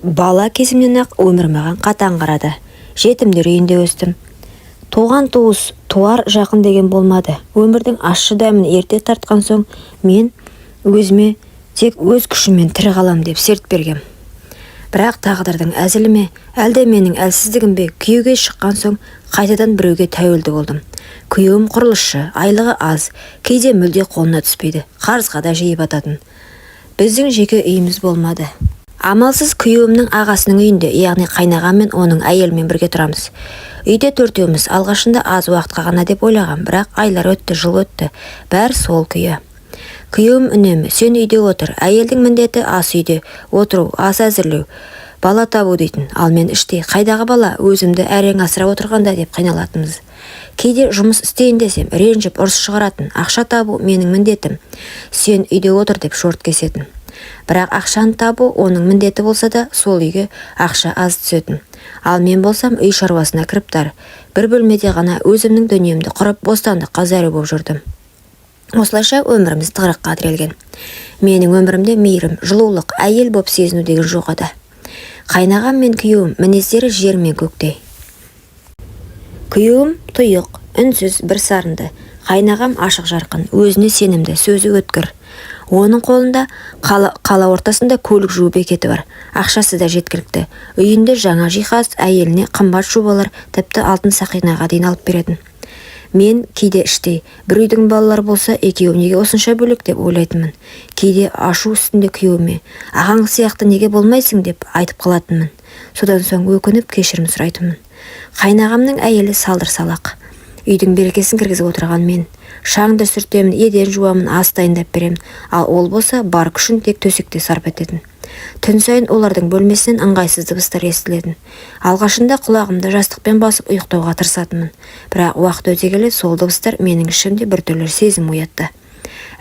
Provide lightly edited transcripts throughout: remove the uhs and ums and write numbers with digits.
Бала кезімнен-ақ өмір маған қатаң қарады. Жетімдер үйінде өстім. Туған-туыс, туар жақын деген болмады. Өмірдің ащы дәмін ерте тартқан соң мен өзіме тек өз күшіммен тірі қалам деп серт бергем. Бірақ тағдырдың әзілі ме, әлде менің әлсіздігім бе, күйеуге шыққан соң қайтадан біреуге тәуелді болдым. Күйеуім құрылысшы, айлығы аз, кейде мүлде қолына түспейді, қарызға да жиі бататын. Біздің жеке үйіміз болмады. Амалсыз күйеуімнің ағасының үйінде, яғни қайнағам мен оның әйелімен бірге тұрамыз. Үйде төртеуміз. Алғашында аз уақытқа ғана деп ойлағам, бірақ айлар өтті, жыл өтті, бәрі сол күйі. Күйеуім үнемі: «Сен үйде отыр, әйелдің міндеті ас үйде отыру, ас әзірлеу, бала табу», – дейтін. Ал мен іштей: «Қайдағы бала, өзімді әрең асырап отырғанда», – деп қиналатынбыз. Кейде жұмыс істейін десем, ренжіп ұрыс шығаратын, «Ақша табу менің міндетім, сен үйде отыр», – деп шорт кесетін. Бірақ ақшаны табу оның міндеті болса да, сол үйге ақша аз түсетін. Ал мен болсам үй шаруасына кіріптар, бір бөлмеде ғана өзімнің дүниемді құрып, бостандыққа зәру болып жүрдім. Осылайша өміріміз тығырыққа тірелген. Менің өмірімде мейірім, жылулық, әйел боп сезіну деген жоқ еді. Қайнағам мен күйеуім мінездері жер мен көктей. Күйеуім тұйық, үнсіз, бір сарынды. Қайнағам ашық жарқын, өзіне сенімді, сөзі өткір. Оның қолында қала ортасында көлік жуу бекеті бар, ақшасы да жеткілікті. Үйінде жаңа жиһаз, әйеліне қымбат шубалар, тіпті алтын сақинаға дейін алып беретін. Мен кейде іштей: «Бір үйдің балалары болса, екеуі неге осынша бөлек?» – деп ойлайтынмын. Кейде ашу үстінде күйеуіме: «Ағаң сияқты неге болмайсың?» – деп айтып қалатынмын. Содан соң өкініп, кешірім сұрайтынмын. Қайнағамның әйелі салдыр салақ. Үйдің берекесін кіргізіп отырған мен. Шаңды сүртемін, еден жуамын, ас дайындап беремін. Ал ол болса бар күшін тек төсекте сарп ететін. Түн сайын олардың бөлмесінен ыңғайсыз дыбыстар естілетін. Алғашында құлағымды жастықпен басып ұйықтауға тырысатынмын. Бірақ уақыт өте келе сол дыбыстар менің ішімде біртүрлі сезім оятты.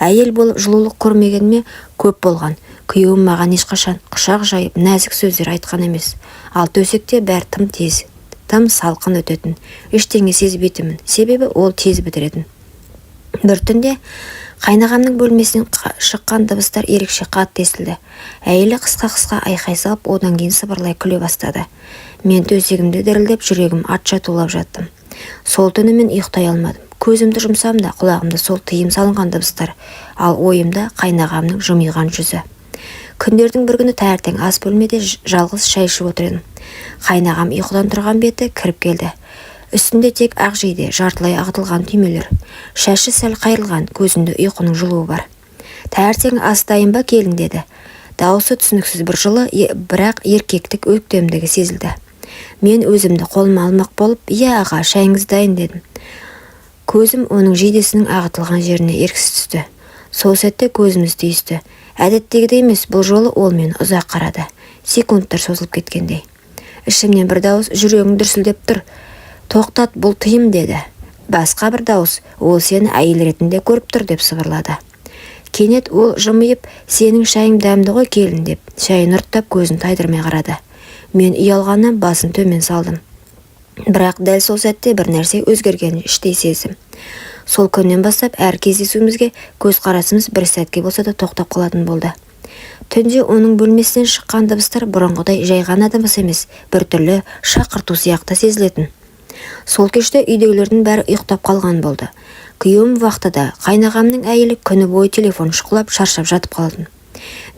Әйел болып жылулық көрмегеніме көп болған. Күйеуім маған ешқашан құшақ жайып, нәзік сөздер айтқан емес. Ал төсекте бәрі тым тез, тым салқын өтетін. Ештеңе сезбейтінмін, себебі ол тез бітіретін. Бір түнде қайнағамның бөлмесінен шыққан дыбыстар ерекше қатты естілді. Әйелі қысқа-қысқа айқай салып, одан кейін сыбырлай күле бастады. Мен төсегімде дірілдеп, жүрегім атша тулап жаттым. Сол түні мен ұйықтай алмадым. Көзімді жұмсам да, құлағымда сол тыйым салынған дыбыстар, ал ойымда қайнағамның жымиған жүзі. Күндердің бір күні таңертең ас бөлмеде жалғыз шай ішіп отыр едім. Қайнағам ұйқыдан тұрған беті кіріп келді. Үстінде тек ақ жейде, жартылай ағытылған түймелер. Шашы сәл қайырылған, көзінде ұйқының жылуы бар. «Таңертең ас дайын ба, келін?» – деді. Дауысы түсініксіз бір жылы, бірақ еркектік өктемдігі сезілді. Мен өзімді қолыма алмақ болып: «Иә, аға, шайыңыз дайын», – дедім. Көзім оның жейдесінің ағытылған жеріне еріксіз түсті. Сол сәтте көзіміз түйісті. Әдеттегідей емес, бұл жолы ол мені ұзақ қарады. Секундтар созылып кеткендей. Ішімнен бір дауыс: «Жүрегің дүрсілдеп тұр. Тоқтат, бұл тыйым», – деді. Басқа бір дауыс: «Ол сені әйел ретінде көріп тұр», – деп сыбырлады. Кенет ол жымиып: «Сенің шайың дәмді ғой, келін», – деп, шайын ұрттап, көзін тайдырмай қарады. Мен ұялғаннан басын төмен салдым. Бірақ дәл сол сәтте бір нәрсе өзгергенін іштей сездім. Сол күннен бастап әр кездесуімізге көзқарасымыз бір сәтке болса да тоқтап қалатын болды. Түнде оның бөлмесінен шыққан дыбыстар бұрынғыдай жай ғана дыбыс емес, біртүрлі шақырту сияқты сезілетін. Сол кеште үйдегілердің бәрі ұйықтап қалған болды. Күйеуім вахтада, қайнағамның әйелі күні бойы телефон шұқылап, шаршап жатып қалатын.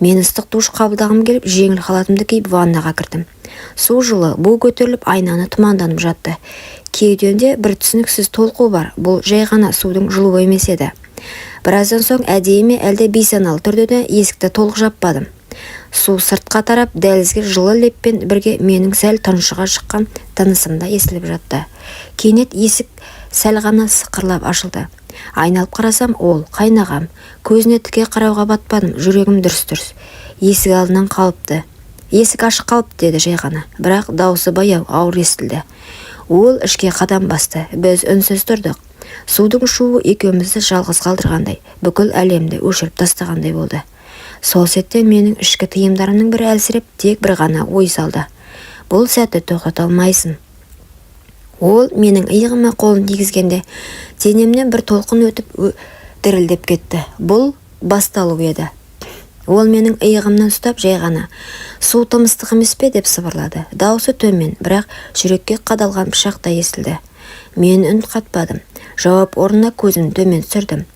Мен ыстық душ қабылдағым келіп, жеңіл халатымды киіп ваннаға кірдім. Су жылы, бу көтеріліп, айнаны тұманданып жатты. Кеудемде бір түсініксіз толқу бар, бұл жай ғана судың жылуы емес еді. Біраздан соң әдейі ме, әлде бейсаналы түрде де есікті толық жаппадым. Су сыртқа тарап, дәлізге жылы леппен бірге менің сәл тұншыға шыққан тынысым да естіліп жатты. Кенет есік сәл ғана сықырлап ашылды. Айналып қарасам, ол қайнағам. Көзіне тіке қарауға батпадым, жүрегім дүрс-дүрс. «Есік алдынан қалыпты. Есік ашық қалыпты», – деді жай ғана. Бірақ даусы баяу, ауыр естілді. Ол ішке қадам басты. Біз үнсіз тұрдық. Судың шуы екеумізді жалғыз қалдырғандай, бүкіл әлемді өшіріп тастағандай болды. Сол сәтте менің ішкі тыйымдарымның бірі әлсіреп, тек бір ғана ой салды: «Бұл сәтті тоқтата алмайсың». Ол менің иығыма қолын тигізгенде денемнен бір толқын өтіп, дірілдеп кетті. Бұл басталу еді. Ол менің иығымнан ұстап, жай ғана: «Су тым ыстық емес пе?» – деп сыбырлады. Даусы төмен, бірақ жүрекке қадалған пышақтай естілді. Мен үн қатпадым. Жауап орнына көзімді төмен түсірдім.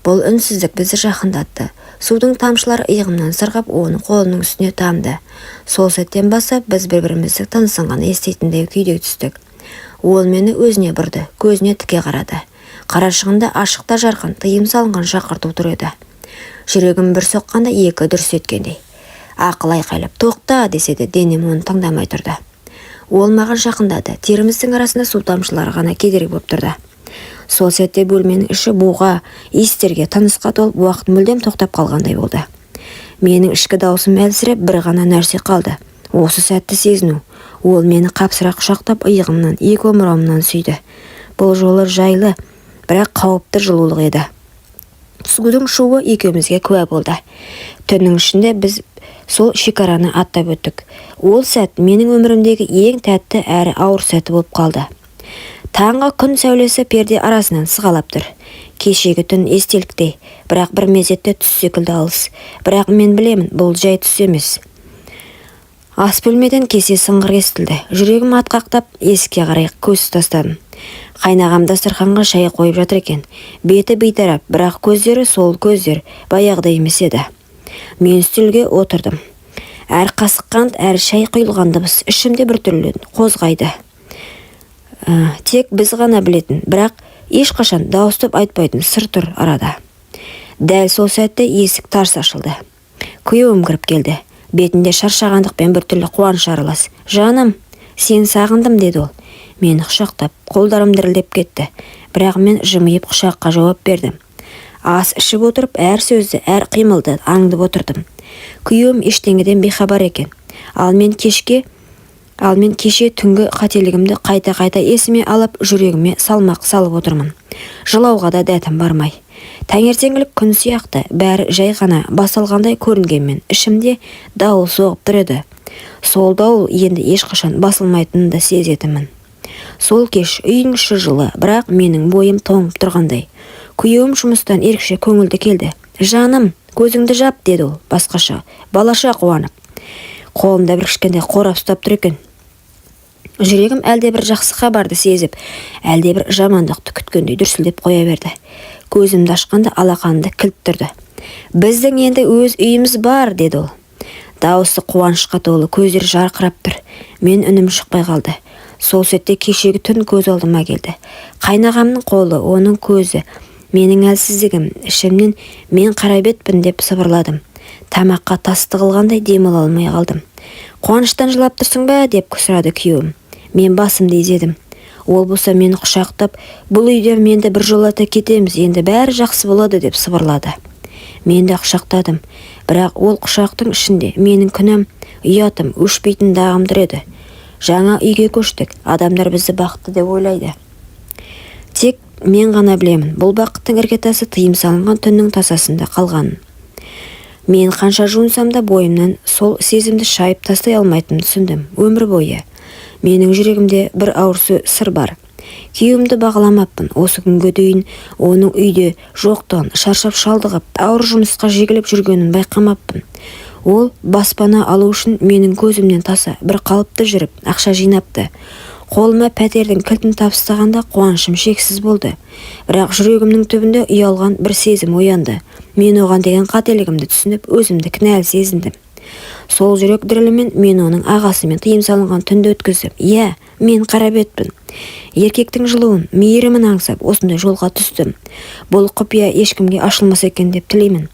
Бұл үнсіздік бізді жақындатты. Судың тамшылары иығымнан сырғып, оның қолының үстіне тамды. Сол сәттен бастап біз бір-біріміздің тынысын ғана еститіндей күйге түстік. Ол мені өзіне бұрды, көзіне тіке қарады. Қарашығында ашық та жарқын, тыйым салынған шақырту тұр еді. Жүрегім бір соққанда екі дүрс еткендей. Ақыл айқайлап «тоқта» десе де, денем оны тыңдамай тұрды. Ол маған жақындады. Теріміздің арасында су тамшылары ғана кедергі болып тұрды. Сол сәтте бөлменің іші буға, иістерге, тынысқа толып, уақыт мүлдем тоқтап қалғандай болды. Менің ішкі даусым әлсіреп, бір ғана нәрсе қалды: осы сәтті сезіну. Ол мені қапсыра құшақтап, иығымнан, екі омырауымнан сүйді. Бұл жолы жайлы, бірақ қауіпті жылулық еді. Судың шуы екеумізге куә болды. Түннің ішінде біз сол шекараны аттап өттік. Ол сәт менің өмірімдегі ең тәтті әрі ауыр сәті болып қалды. Таңғы күн сәулесі перде арасынан сығалап тұр. Кешегі түн естеліктей, бірақ бір мезетте түс секілді алыс. Бірақ мен білемін, бұл жай түс емес. Ас бөлмеден кесе сыңғыр естілді. Жүрегім атқақтап, есікке қарай көз тастадым. Қайнағам дастарханға шай қойып жатыр екен. Беті бейтарап, бірақ көздері сол көздер, баяғыдай емес еді. Мен үстелге отырдым. Әр қасық қант, әр шай құйылған дыбыс ішімде біртүрлі қозғайды. Тек біз ғана білетін, бірақ ешқашан дауыстап айтпайтын сыр тұр арада. Дәл сол сәтте есік тарс ашылды. Күйеуім кіріп келді. Бетінде шаршағандық пен біртүрлі қуаныш аралас. «Жаным, сені сағындым», – деді ол мені құшақтап. Қолдарым дірілдеп кетті, бірақ мен жымиып құшаққа жауап бердім. Ас ішіп отырып, әр сөзді, әр қимылды аңдып отырдым. Күйеуім ештеңеден бейхабар екен. Ал мен кеше түнгі қателігімді қайта-қайта есіме алып, жүрегіме салмақ салып отырмын. Жылауға да дәтім бармай. Таңертеңгілік күн сияқты бәрі жай ғана басталғандай көрінгенмен, ішімде дауыл соғып тұр еді. Сол дауыл енді ешқашан басылмайтынын да сезетінмін. Сол кеш үйдің іші жылы, бірақ менің бойым тоңып тұрғандай. Күйеуім жұмыстан ерекше көңілді келді. «Жаным, көзіңді жап», – деді ол басқаша, балаша қуанып. Қолында бір кішкентай қорап ұстап тұр екен. Жүрегім әлде бір жақсы хабарды сезіп, әлде бір жамандықты күткендей дүрсілдеп қоя берді. Көзімді ашқанда алақанында кілт тұрды. «Біздің енді өз үйіміз бар», – деді ол. Дауысы қуанышқа толы, көздері жарқырап тұр. Мен үнім шықпай қалды. Сол сәтте кешегі түн көз алдыма келді. Қайнағамның қолы, оның көзі, менің әлсіздігім. Ішімнен «мен қарабетпін» деп сыбырладым. Тамаққа тас тығылғандай дем ала алмай қалдым. «Қуаныштан жылап тұрсың ба?» – деп сұрады күйеуім. Мен басымды изедім. Ол болса мені құшақтап: «Бұл үйден енді біржолата кетеміз, енді бәрі жақсы болады», – деп сыбырлады. Мен де құшақтадым, бірақ ол құшақтың ішінде менің күнәм, ұятым, өшпейтін дағым тұр еді. Жаңа үйге көштік. Адамдар бізді бақытты деп ойлайды. Тек мен ғана білемін, бұл бақыттың іргетасы тыйым салынған түннің тасасында қалғанын. Мен қанша жуынсам да, бойымнан сол сезімді шайып тастай алмайтынымды түсіндім. Өмір бойы менің жүрегімде бір ауыр сыр бар. Күйеуімді бағаламаппын. Осы күнге дейін оның үйде жоқтығын, шаршап шалдығып, ауыр жұмысқа жегіліп жүргенін байқамаппын. Ол баспана алу үшін менің көзімнен таса бір қалыпты жүріп, ақша жинапты. Қолыма пәтердің кілтін табыстағанда қуанышым шексіз болды, бірақ жүрегімнің түбінде ұялған бір сезім оянды. Мен оған деген қателігімді түсініп, өзімді кінәлі сезіндім. Сол жүрек дірілімен мен оның ағасымен тыйым салынған түнді өткіздім. Иә, мен қарабетпін. Еркектің жылуын, мейірімін аңсап, осындай жолға түстім. Бұл құпия ешкімге ашылмаса екен деп тілеймін.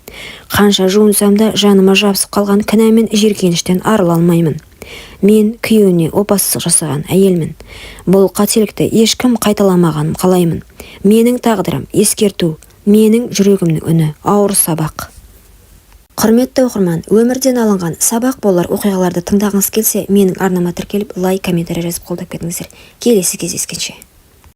Қанша жуынсам да, жаныма жабысып қалған кінә мен жиіркеніштен арыла алмаймын. Мен күйеуіне опасыздық жасаған әйелмін. Бұл қателікті ешкім қайталамағанын қалаймын. Менің тағдырым ескерту, менің жүрегімнің үні ауыр сабақ. Құрметті оқырман, өмірден алынған сабақ болар оқиғаларды тыңдағыңыз келсе, менің арнама тіркеліп, лайк, комментарий жазып, қолдап кетіңіздер. Келесі кездескенше!